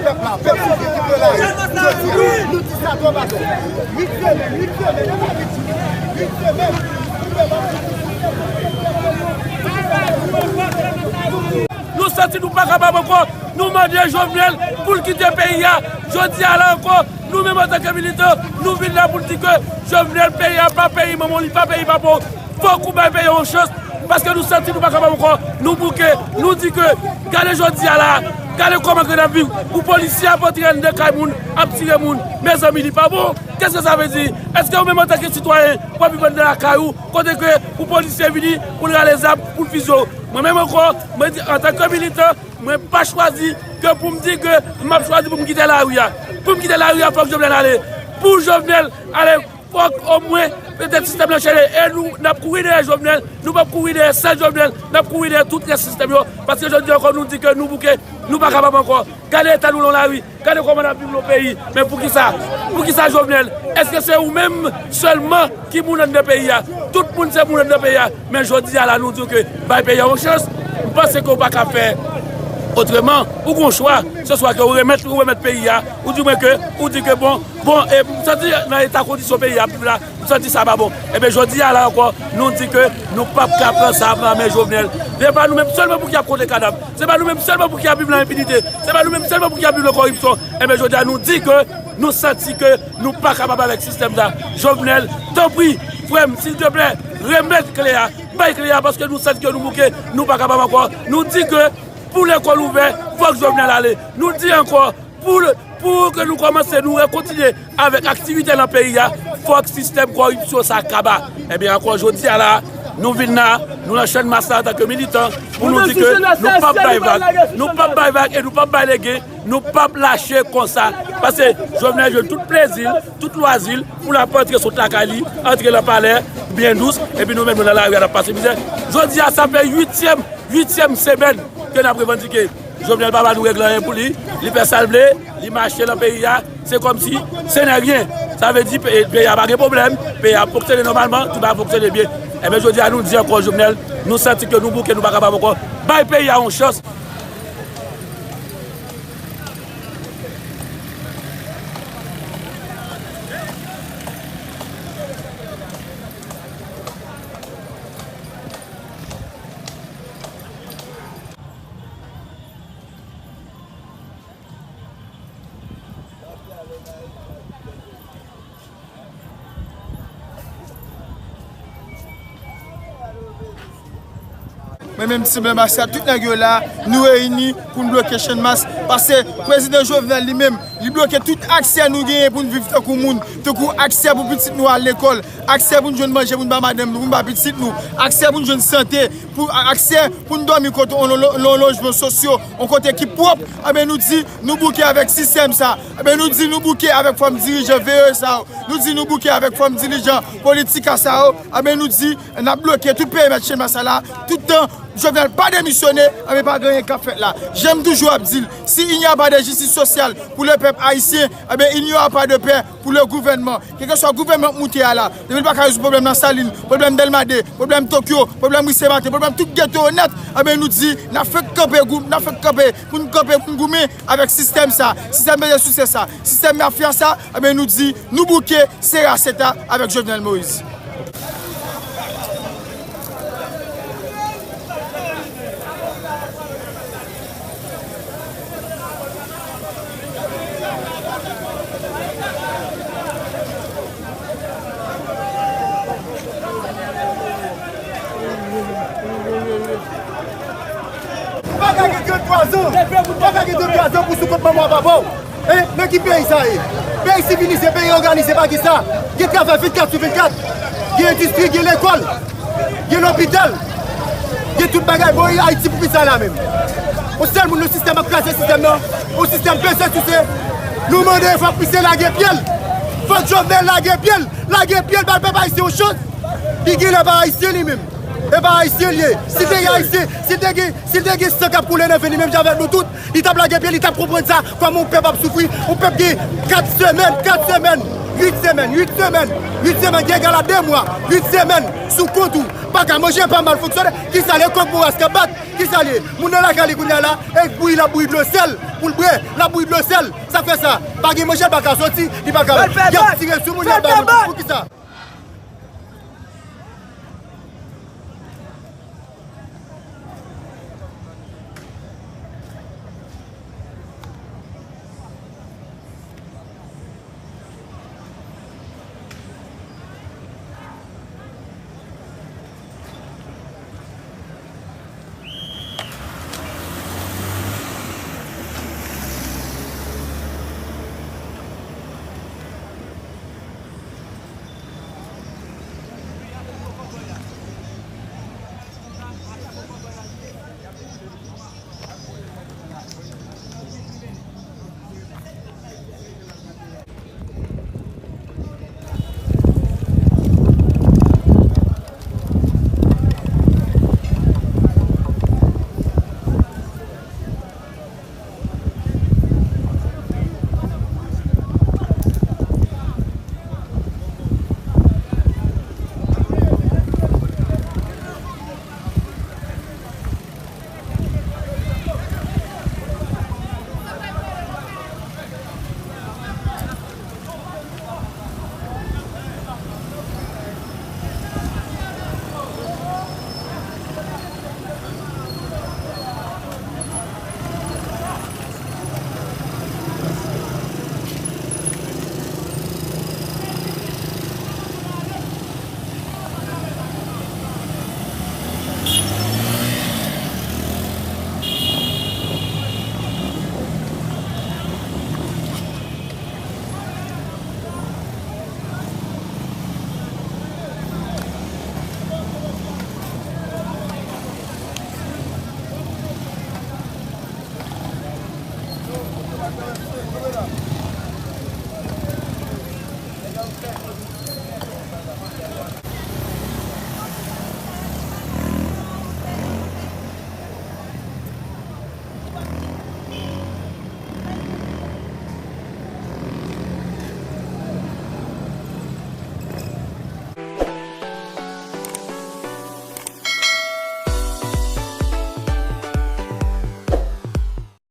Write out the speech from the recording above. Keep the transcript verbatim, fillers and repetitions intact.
Pèp la, pèp sou ki te la, jodi a, nou di sa twò baton. Uit semèn, uit semèn, nou pa di uit semèn. Nou santi nou pa kapab ankò. Nou mande Jovenel pou l kite peyi a. Jodi a la ankò, nou menm antanke militan, nou vin la pou n di ke Jovenel, peyi a pa peyi manman w, li pa peyi papa w. Fòk ou bay peyi a yon chans, paske nou santi nou pa kapab ankò. Nou bouke, nou di ke, gade jodi a la, gade kòman ke n ap viv. Pou polisye ap antre anndan kay moun, ap tire moun. Mezanmi, li pa bon. Kèske sa vle di? Èske ou menm antanke sitwayen, w ap viv anndan lakay ou, kote ke pou polisye vini, pou l rale zam, pou l fize w? Mwen menm ankò, mwen di, antanke militan, mwen pa chwazi ke pou m di ke m ap chwazi pou m kite lari a. Pou m kite lari a, fòk Jovenel ale. Pou Jovenel ale, fòk omwen petèt sistèm nan chanje. E nou, n ap kouri dèyè Jovenel, nou p ap kouri dèyè sèl Jovenel, n ap kouri dèyè tout rès sistèm yo. Paske jodi ankò, nou di ke nou bouke, nou pa kapab ankò. Gade eta nou nan lari, gade kòman n ap viv nan peyi. Men poukisa? Poukisa Jovenel? Èske se ou menm sèlman ki moun anndan peyi a? Tout moun se moun anndan peyi a. Men jodi a la, nou di w ke bay peyi a yon chans. M panse ke w pa ka fè otreman. Ou gon chwa. Se swa ke ou remèt, ou remèt peyi a, ou di mwen ke, ou di ke bon, bon, e m santi nan eta kondisyon peyi a ap viv la, m santi sa pa bon. Ebyen, jodi a la ankò, nou di ke nou p ap ka pran sa nan men Jovenel. Se pa nou menm sèlman pou ki ap konte kadav. Se pa nou menm sèlman pou ki ap viv nan enpinite. Se pa nou menm sèlman pou ki ap viv nan kòripsyon. Ebyen, jodi a, nou di ke nou santi ke nou pa kapab avèk sistèm sa. Jovenel, tanpri, frè m, silteplè, remèt kle a. Bay kle a, paske nou santi ke nou bouke, nou pa kapab ankò. Nou di ke pou lekòl ouvè, fòk Jovenel ale. Nou di ankò, pou, pou ke nou kòmanse, nou rekontinye avèk aktivite nan peyi a, fòk sistèm kòripsyon sa kaba. Ebyen, ankò jodi a la, nou vin la, nou nan Channmas la antanke militan, pou nou di ke nou p ap bay vag, nou p ap bay vag e nou p ap bay lege, nou p ap lache konsa. Paske Jovenel jwenn tout plezi l, tout lwazi l, pou l ap antre sot lakay li, antre nan palè, byen dous, epi nou menm nou nan lari a, n ap pase mizè. Jodi a, sa fè uityèm, uityèm semèn ke n ap revandike. Jovenel pa ba nou regle anyen pou li. Li fè sa l vle, li mache nan peyi a. Se kòmsi se nè ryen. Sa vle di pe-, peyi a pa gen pwoblèm, peyi a ap fonksyone nòmalman, tout bagay ap fonksyone byen. Ebyen, jodi a, nou di ankò, Jovenel, nou santi ke nou bouke, nou pa kapab ankò. Bay peyi a yon chans. Mwen menm, ti blan Masyat, tout nèg yo la, nou reyini pou n bloke Channmas. Paske prezidan Jovenel li menm, li bloke tout aksè nou genyen pou n viv tankou moun, tankou aksè pou pitit nou al lekòl, aksè pou n jwenn manje pou n ba madanm nou, pou n ba pitit nou, aksè pou n jwenn sante, pou, aksè pou n dòmi kote yon lo-, lo-, lojman sosyo, yon kote ki pwòp. Enben, nou di, nou bouke avèk sistèm sa. Enben, nou di, nou bouke avèk fòm dirijan veye sa yo. Nou di, nou bouke avèk fòm dirijan politika sa yo. Enben, nou di, n ap bloke tout perimèt Channmas sa la. Tout tan Jovenel pa demisyone, enben, pa gen anyen k ap fèt la. Jan m toujou ap di l, si il n'y a pas de justice sociale pour le peuple haïtien, enben, il n'y aura pas de paix pour le gouvernement. Kèlkeswa gouvènman k moute a la, depi l pa ka rezoud pwoblèm Lasalin, pwoblèm Dèlma de, pwoblèm Tokyo, pwoblèm Ri Sen Maten, pwoblèm tout geto yo nèt, enben, nou di, n ap fèk kanpe gou-, n ap fèk kanpe, pou n kanpe, pou n goumen avèk sistèm sa, sistèm peze souse sa, sistèm mafya sa, enben, nou di, nou bouke, se raseta avèk Jovenel Moïse. Ou pa ka gen tranntwa zan. Ou pa ka gen tranntwa zan pou sou kont manman w papa w. E nan ki peyi sa ye? Peyi sivilize, peyi òganize pa ki sa? Gen travay vennkat sou vennkat. Gen endistri, gen lekòl, gen lopital, gen tout bagay. Bon, Ayiti pou ki sa la menm? Yon sèl moun, yon sistèm ap kraze sistèm nan. Yon sistèm peze souse. Nou mande fòk misye lage pye l. Fòk Jovenel lage pye l. Lage pye l, ba pèp ayisyen yon chans. Li genlè pa ayisyen li menm. E pa ayisyen li ye. Si l te gen ayisyen, si l te gen, si l te gen san k ap koule nan venn li menm jan avèk nou tout, li t ap lage pye, li t ap konprann sa, kòman yon pèp ap soufri, yon pèp gen kat semèn, kat semèn, uit semèn, uit semèn, uit semèn, ki egal a de mwa, uit semèn, sou kont ou, pa ka manje, pa mal fonksyone, ki sa le kòk boras k ap bat, ki sa l ye? Moun nan lakay li kounye a la, e bouyi l ap bouyi dlo sèl, pou l bwè, l ap bouyi dlo sèl, sa fè sa, pa gen manje, l pa ka soti, li pa ka, y ap tire sou moun, y ap bay moun, pou ki sa?